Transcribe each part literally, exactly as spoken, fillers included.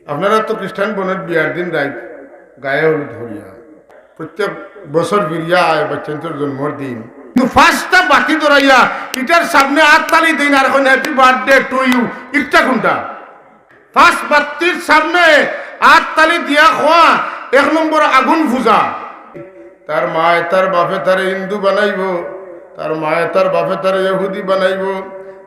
আপনারা তো খ্রিস্টান বইনর বিয়ার দিন রাইত গায়ে হলুদ করিয়া, প্রত্যেক বছর ফিরিয়া আয় বাচ্চাইন্তর জন্মর দিন, কিন্তু পাঁচটা বাতি ধরাইয়া ইটার সামনে আত তালি দেইন আর কইন, "Happy birthday to you।" ইটা কুনটা? পাঁচ বাতির সামনে আত তালি দিয়া কওয়া এক নম্বর আগুন পূজা। তার মায় তার বাপে তারে হিন্দু বানাইবো, তার মায় তার বাপে তারে ইহুদি বানাইবো,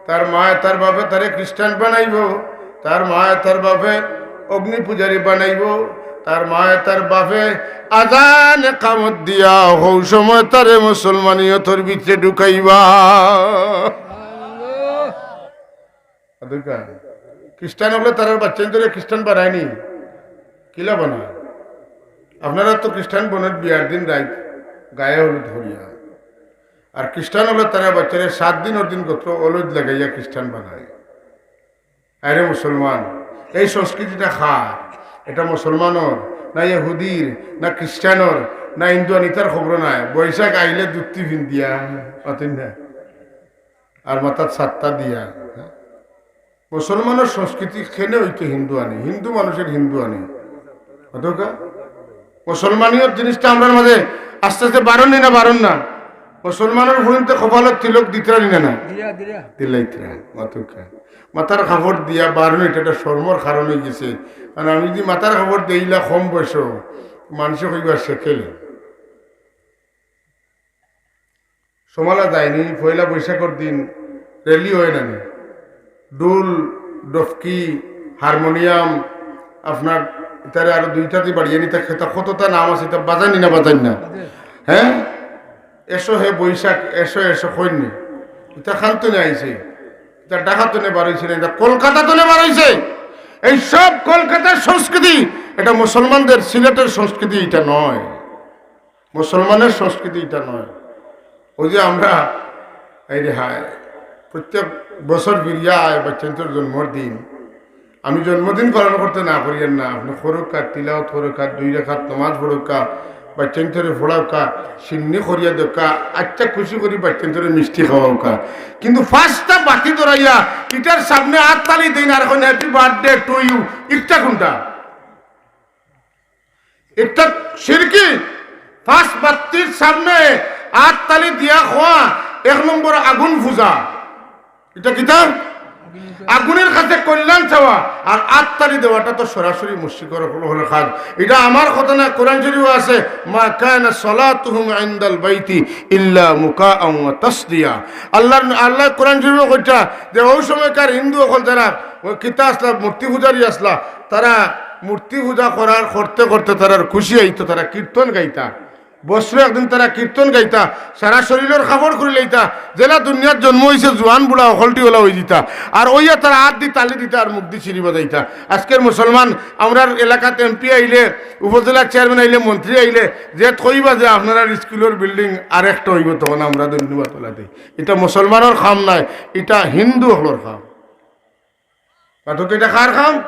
তার মায় তার বাপে তারে খ্রিস্টান বানাইবো, তার মায় তার বাপে অগ্নি পূজারী বানাইবো, তার মায় তার বাপে আজান একামত দিয়া হউ সময় তারে মুসলমানিয়তর ভিতরে ঢুকাইবা। আদুকা। খ্রিস্টান অকলে তারার বাচ্চাইন্তরে খ্রিস্টান বানায়নি, কিলা বানায়? আপনারা তো খ্রিস্টান বইনর বিয়ার দিন রাইত গায়ে হলুদ করিয়া, আর খ্রিস্টান অকলে তারার বাচ্চারে সাত দিনর দিন গতর হলুদ লাগাইয়া খ্রিস্টান বানায়। আরে মুসলমান, এই সংস্কৃতিটা কার? এটা মুসলমানর, না ইহুদির, না খ্রিস্টানর, না হিন্দুয়ানির? তার খবর নাই। বৈশাখ আইলে ধুতি পিন্দিয়া, মাতইন না, আর মাথাত ছাত্তা দিয়া, হ্যাঁ? মুসলমানর সংস্কৃতি কেনে অইতো হিন্দুয়ানি, হিন্দু মানুষের হিন্দুয়ানি। অতকা মুসলমানিয়ত জিনিসটা আমরার মাঝে আস্তে আস্তে বাড়ের নি না বাড়ের না? মুসলমানর ফুড়িন্তে কপালত তিলক দিতরা নি না না? দিলা, দিলা। দিলাইতরা, অতকা। মাথার কাপড় দিয়া বাড়ানি, ইটা একটা শরমর কারণ অইগেছে। কারণ আমি যদি মাথার কাপড় দেইলা কম বয়সো, মানষে কইবা সেকেলে। সমালা যায়নি, পয়লা বৈশাখর দিন rally অয় না নি? ঢুল, ডফকি, হারমোনিয়াম, আপনার ইতারে আরো দুইটা দি বাড়িয়ে নিতে খেতা, কততা নাম আছে, ইতা বাজাইন নি না বাজাইন না? হ্যাঁ? এসো হে বৈশাখ, এসো, এসো কইন নি। ইতা কান তনে আইছে, ইতা ঢাকা তনে বার অইছে না, ইতা কলকাতা তনে বার অইছে। এই সব কলকাতার সংস্কৃতি, এটা মুসলমানদের সিলেটের সংস্কৃতি, ইটা নয়। মুসলমানের সংস্কৃতি ইটা নয়। ওই যে আমরা, এই রে হায়, প্রত্যেক বছর ফিরিয়া আয় বাচ্চাইন্তর জন্মর দিন। আমি জন্মদিন পালন করতে না করিয়ার না, আপনে করউক্কা, তিলাওত করউক্কা, দুই রাকাত নমাজ পড়উক্কা, বাচ্চাইন্তরে পড়াউক্কা, শিন্নি করিয়া দেউক্কা, আচ্ছা খুশি করি বাচ্চাইন্তরে মিষ্টি খাওয়াউক্কা। কিন্তু পাঁচটা বাতি ধরাইয়া ইটার সামনে আত তালি দেইন আর কইন, "Happy birthday to you।" ইটা কুনটা? ইটা শিরকি। পাঁচ বাতির সামনে আত তালি দিয়া কওয়া এক নম্বর আগুন পূজা। ইটা কিতা? আগুনের কাছে কল্যাণ চাওয়া। আর আত তালি দেওয়াটা তো সরাসরি মুশরিকর অকলর কাজ। ইটা আমার কথা না, কোরআন শরীফো আছে, "মা কানা সালাতুহুম ইনদাল বাইতি ইল্লা মুকাআন ওয়া তাসদিয়া।" আল্লাহর, আল্লায় কোরআন শরীফো কইতা যে ওই সময়কার হিন্দু অকল যারা ওই কিতা আছলা, মূর্তি পূজারী আছলা, তারা মূর্তি পূজা করার, করতে করতে তারার খুশি অইতো, তারা কীর্তন গাইতা। বছরো একদিন তারা কীর্তন গাইতা, সারা শরীলর কাপড় খুলি লইতা, যেলা দুনিয়াত জন্ম অইছে জুয়ান বুড়া অকলটি ওলা অইযিতা। আর অইয়া তারা আত দি তালি দিতা আর মুখ দি সিটি বাজাইতা। আজকের মুসলমান, আমরার এলাকাত এমপি আইলে, উপজেলার চেয়ারম্যান আইলে, মন্ত্রী আইলে, যেতা কইবা যে আপনারার স্কুলর বিল্ডিং আরেকটা অইবো, তখন আমরা ধন্যবাদ ওলা দেই। ইটা মুসলমানর কাম নায়, ইটা হিন্দু অকলর কাম। পাঠক, ইটা কার কাম?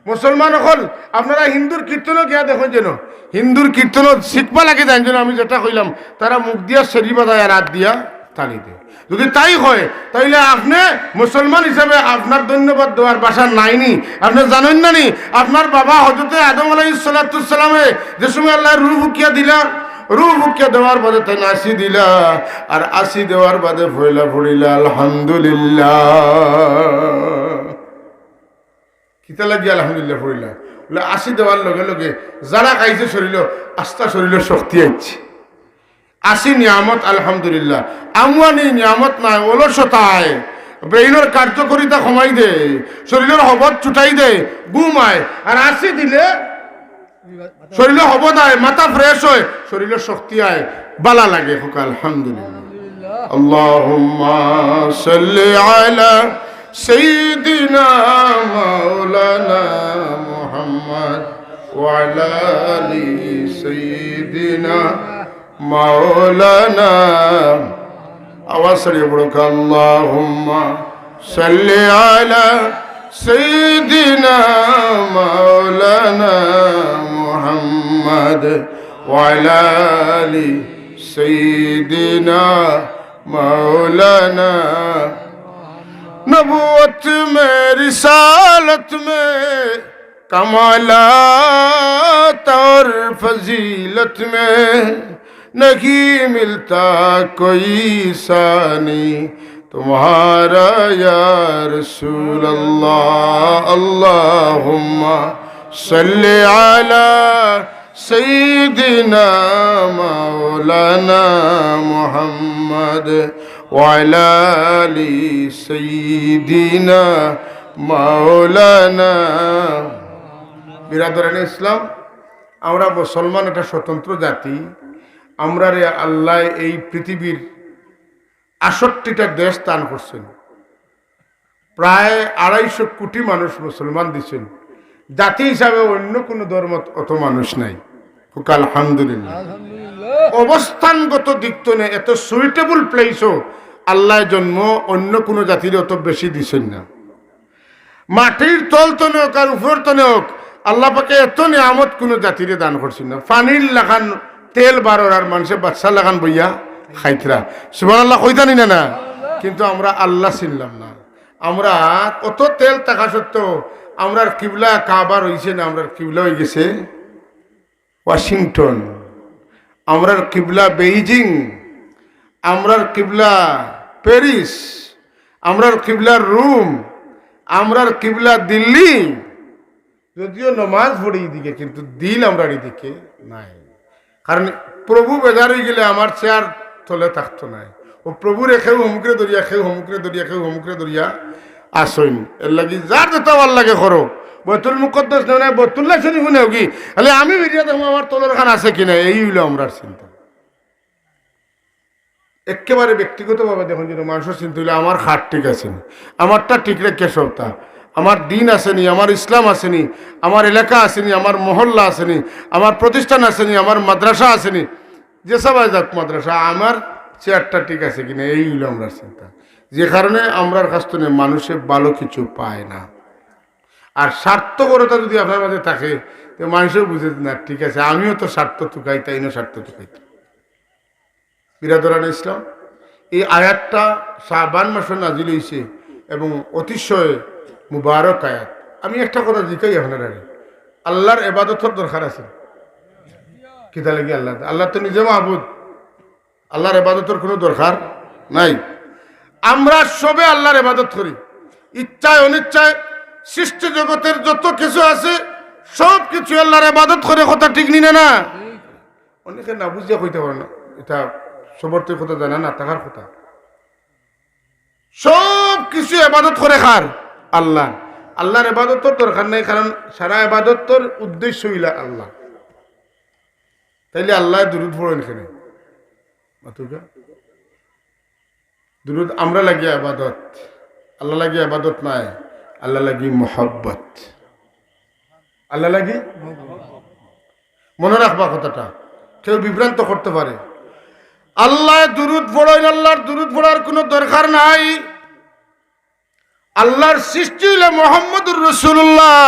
মুসলমান অকল, আপনারা হিন্দুর কীর্তনো গিয়া দেখইন যেন, হিন্দুর কীর্তনো শিখবা লাগি যাইন যেন, আমি যেটা কইলাম, তারা মুখ দিয়া সিটি বাজায় আর আত দিয়া তালি দেয়। যদি তাই হয়, তাইলে আপনে মুসলমান হিসাবে আপনার ধন্যবাদ দেওয়ার ভাষা নাই নি? আপনে জানইন না নি, আপনার বাবা হযরতে আদম আলাইহিস সালাতু ওয়াস সালামে যে সময় আল্লায় রুহ ফুকিয়া দিলা, রুহ ফুকিয়া দেওয়ার বাদে তাইন আছি দিলা, আর আছি দেওয়ার বাদে পয়লা পড়িলা আলহামদুলিল্লাহ। কিতা লাগি আলহামদুলিল্লাহ পড়িলা? বলে, আছি দেওয়ার লগে লগে যারা খাইছে শরীলো, আস্তা শরীলো শক্তি আইছে। আছি নিয়ামত, আলহামদুলিল্লাহ। আমুয়ানি নিয়ামত নায়, অলসতায় ব্রেইনর কার্যকারিতা কমাই দেয়, শরীলর হবত ছুটাই দেয়, ঘুম আয়। আর আছি দিলে শরীলো হবত আয়, মাথা fresh অয়, শরীলো শক্তি আয়, বালা লাগে। কউক্কা আলহামদুলিল্লাহ। আল্লাহুম্মা সাল্লি আলা সাইয়্যিদিনা মাওলানা মুহাম্মদ ওয়া আলা আলি সাইয়্যিদিনা মাওলানা। আওয়াজ ছাড়িয়া পড়উক্কা, আল্লাহুম্মা সাল্লি আলা সাইয়্যিদিনা মাওলানা মুহাম্মদ ওয়া আলা আলি সাইয়্যিদিনা মাওলানা। নবুয়ত মে, রিসালত মে کمالات اور فضیلت میں نہیں ملتا کوئی ثانی، تمہارا یا رسول اللہ۔ اللہم صل علی سیدنا مولانا محمد وعلی آل سیدنا مولانا۔ বিরাদরানে ইসলাম, আমরা মুসলমান, একটা স্বতন্ত্র জাতি। আমরারে আল্লায় এই পৃথিবীর আটষট্টিটা দেশ দান করছেন, প্রায় আড়াইশো কোটি মানুষ মুসলমান দিছেন। জাতি হিসাবে অন্য কোনো ধর্মত অত মানুষ নাই। হোক আলহামদুলিল্লাহ। অবস্থানগত দিক তনে এত সুইটেবল প্লেসও আল্লায় জন্ম অন্য কোনো জাতিরে অত বেশি দিছেন না। মাটির তল তনে হোক আর উপর তনে হোক, আল্লাহ পাকে এত নিয়ামত কোনো জাতিরে দান করছেন না। পানির লাখান তেল বারর আর মানষে বাচ্চার লাখান বইয়া খাইতরা। সুবহানাল্লাহ কইতানি না, না? কিন্তু আমরা আল্লাহ চিনলাম না। আমরা অত তেল থাকা সত্ত্বেও আমরার কিবলা কাবা রইছে না, আমরার কিবলা অইগেছে ওয়াশিংটন, আমরার কিবলা বেইজিং, আমরার কিবলা প্যারিস, আমরার কিবলা রোম, আমরার কিবলা দিল্লি। যদিও নমাজ পড়ি ইদিকে, কিন্তু দিল আমরার ইদিকে নাই। কারণ প্রভু বেজার অইগেলে আমার চেয়ার তলে থাকতো নায়। ও প্রভুরে কেউ হমুকরে ধরিয়া, কেউ হমুকরে ধরিয়া, কেউ হমুকরে ধরিয়া আছইন। এরলাগি যার যেটা ভালা লাগে করো। বাইতুল মুকাদ্দাস নেও না, বাইতুল্লাহ শরীফ নেও গি। খালি আমি ফিরিয়া দেখমু আমার তলর খান আছে কিনা, এই অইলো আমরার চিন্তা। একেবারে ব্যক্তিগতভাবে দেখইন, যেন মানষর চিন্তা অইলো আমার খাট ঠিক আছে নি, আমারটা ঠিক রাখিয়া সবটা, আমার দিন আছে নি, আমার ইসলাম আছে নি, আমার এলাকা আছে নি, আমার মহল্লা আছে নি, আমার প্রতিষ্ঠান আছে নি, আমার মাদ্রাসা আছে নি, যে সবাই যাক মাদ্রাসা, আমার চেয়ারটা ঠিক আছে কিনা, এই অইলো আমরার চিন্তা। যে কারণে আমরার কাছ তনে মানষে ভালা কিছু পায় না। আর স্বার্থপরতা যদি আপনার মাঝে থাকে, তো মানষেও বুঝে যে, না, ঠিক আছে, আমিও তো স্বার্থ তুকাই, তাইনও স্বার্থ তুকাই। বিরাদরানে ইসলাম, এই আয়াতটা শাবান মাসো নাজিল অইছে এবং অতিশয় মুবারক আয়াত। আমি একটা কথা জিকাই আপনারারে, আল্লাহর ইবাদতর দরকার আছে? কিতা লাগি? আল্লাহ, আল্লাহ তো নিজে মাবুদ, আল্লাহর ইবাদতর কোনো দরকার নাই। আমরা সবে আল্লাহর ইবাদত করি, ইচ্ছায় অনিচ্ছায় সৃষ্টি জগতের যত কিছু আছে সব কিছু আল্লাহর ইবাদত করে, কথা ঠিক নি না? না, অনেকে না বুঝিয়া কইতা পারে না, এটা সবরতই কথা জানা না থাকার কথা। সব কিছু ইবাদত করে কার? আল্লাহ। আল্লাহর ইবাদতর দরকার নাই, কারণ সারা ইবাদতর উদ্দেশ্য অইলা আল্লাহ। তাইলে আল্লায় দুরুদ পড়ইন কেনে? মাতুকা? দুরুদ আমরা লাগি ইবাদত, আল্লাহ লাগি ইবাদত নায়, আল্লাহ লাগি মহব্বত। আল্লাহ লাগি, মনো রাখবা কথাটা, কেউ বিভ্রান্ত করতে পারে। আল্লায় দুরুদ পড়ইন, আল্লাহর দুরুদ পড়ার কোনো দরকার নাই। আল্লাহর সৃষ্টি অইলা মুহাম্মদুর রাসূলুল্লাহ,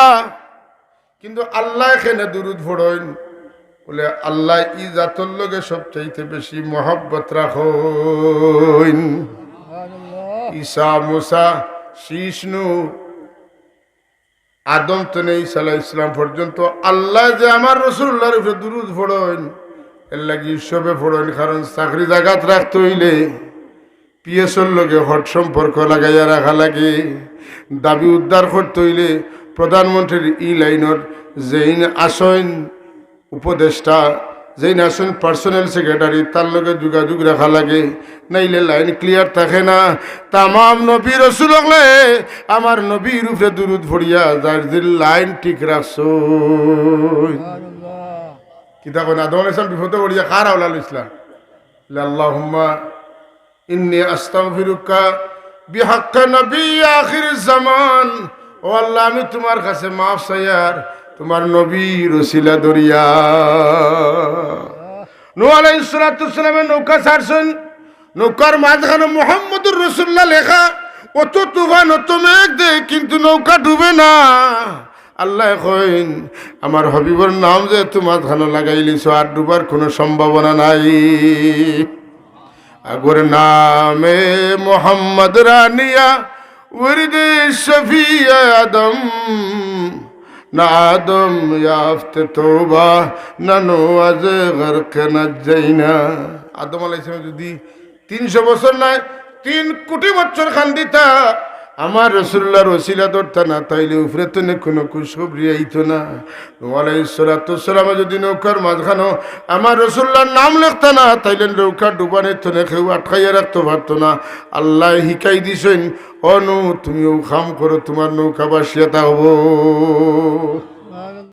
কিন্তু আল্লায় কেনে দুরুদ পড়ইন? বলে, আল্লায় ই জাতর লগে সবচাইতে বেশি মহব্বত রাখইন। ঈসা, মুসা, শিশ, নূহ, আদম তনে ঈসা আলাইহিস সালাম পর্যন্ত আল্লায় যে আমার রাসূলুল্লাহর উপরে দুরুদ পড়ইন, এরলাগি সবে পড়ইন, কারণ চাকরি জাগাত রাখতে অইলে পিএসওর লগে হট সম্পর্ক লাগাইয়া রাখা লাগে। দাবি উদ্ধার করতে অইলে প্রধানমন্ত্রীর ই লাইনর যেইন আছইন উপদেষ্টা, যেইন আছইন পার্সোনাল সেক্রেটারি, তার লগে যোগাযোগ রাখা লাগে, নাইলে লাইন ক্লিয়ার থাকে না। তামাম নবী রসুল অকলে আমার নবীর উপরে দুরুদ পড়িয়া যার দিল লাইন ঠিক রাখছইন। কিতা কইন, আদম আলাইহিস সালাম বিপদে পড়িয়া কার হাওলা লইছলা? আল্লাহুম্মা ইন্নী আস্তাগফিরুকা বিহাক্কা নবী আখির জামান। ও আল্লাহ, আমি তোমার কাছে মাফ চাইয়ার তোমার নবীর উসিলা ধরিয়া। নূহ আলাইহিস সালাতু ওয়াস সালামে নৌকা ছাড়ছইন, নৌকার মাঝখানো মুহাম্মদুর রাসূলুল্লাহ লেখা। অত তুফান, অত মেঘ দেয়, কিন্তু নৌকা ডুবে না। আল্লায় কইন, আমার হাবিবর নাম যেহেতু মাঝখানো লাগাইলিছো, আর ডুবার কোনো সম্ভাবনা নাই। আগর নামে মোহাম্মদ রানিয়া, উর্দে শফিয়ে আদম, না আদম ইয়া আফতে তওবা, না নু আজে গরকে না যাইনা। আদম আলাইহিস সালাম যদি তিনশো বছর নায়, তিন কোটি বছর কান্দিতা, আমার রাসুলুল্লাহর ওসিলা ধরতা না, তাইলে উপরে তনে কুনু খুশখবরি আইতো না। নু আলাইহিস সালাতু ওয়াস সালামে যদি নৌকার মাঝখানো আমার রাসুলুল্লাহর নাম লেখতা না, তাইলে নৌকা ডুবানি তনে কেউ আটকাইয়া রাখতো পারতো না। আল্লায় হিকাই দিছইন, "ও নু, তুমি অউ কাম করো, তুমার নৌকা ভাসিয়া থাকবো।"